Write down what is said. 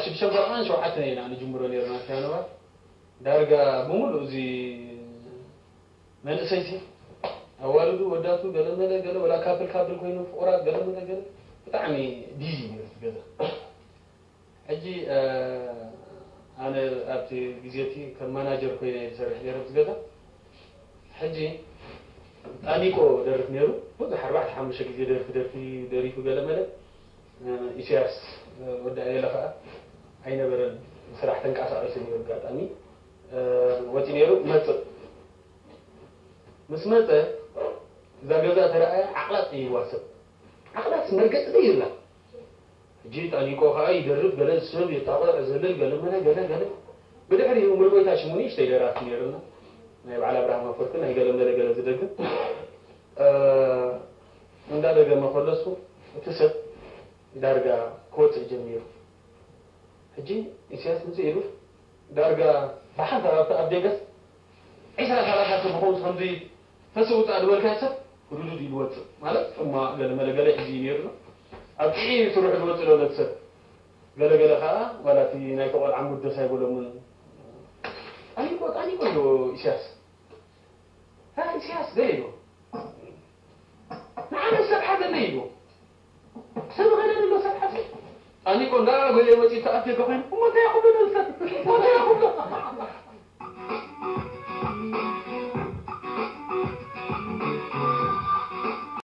ሽዱሽተ ቆልዓ ሸውዓተ ኢና ንጅምሮ ነርና ፒያኖ ባር። ዳርጋ ብምሉእ እዚ መንእሰይሲ ኣዋልዱ ወዳቱ ገለ መለ ገለ ወላ ካፕል ካፕል ኮይኑ ፍቑራት ገለ መለ ገለ ብጣዕሚ ቢዚ ነይሩ እቲ ገዛ። ሕጂ ኣነ ኣብቲ ግዜ እቲ ከም ማናጀር ኮይነ እየ ዝሰርሕ ነይረ ኣብዚ ገዛ። ሕጂ ጣኒቆ ደርፍ ነይሩ። ብዙሕ ኣርባዕተ ሓሙሽተ ግዜ ደርፊ ደርፊ ደሪፉ ገለ መለ። ኢሳያስ ወዲ ኣየለ ከዓ ኣይነበረን፣ ስራሕ ተንቀሳቒሱ ነይሩ። ኣጋጣሚ ወፂ ነይሩ መፅእ። ምስ መፀ እዛ ገዛ ተረኣያ ዓቕላ ጠይዋ ሰብ። ዓቕላስ መርገፂ ጠይብላ። ሕጂ ጣኒቆ ከዓ ይደርፍ፣ ገለ ሰብ የጣቕዕ፣ ዘልል፣ ገለ መለ፣ ገለ ገለ። ብድሕሪኡ ሙሉጌታ ሽሙ ንእሽተይ ደራፊ ነይሩና። ናይ በዓል ኣብርሃም ኣፈወርቂ ናይ ገለ መለ ገለ ዝደግም። እንዳደገመ ከለሱ እቲ ሰብ ዳርጋ ክወፅእ ጀሚሩ። ሕጂ ኢሳያስ ምፅእ ኢሉ ዳርጋ ብሓንሳብ ኣብቲ ኣብ ደገስ ዒስራ ሰላሳ ሰብ ክኸውን ከምዚ ፈሲ ውፃእ ዝበልካዮ ሰብ ህዱዱድ ኢሉ ወፅእ ማለት ማ ገለ መለ ገለ ሕጂ እዩ ነይሩ ኣሎ። ኣብ ጥዒ ስርሑ ዝወፅእ ዘሎ ሰብ ገለ ገለ ከዓ ዋላ እቲ ናይ ተቆልዓ ሙድ ደስ ኣይበሎምን። ጣኒቆ ጣኒቆ ኢሉ ኢሳያስ። ها إسياس قال له نعم السبحة قال له سبحة له سبحة له أنا يقول لا قال له وجدت أبتك وين وما تأخذ له وما تأخذ له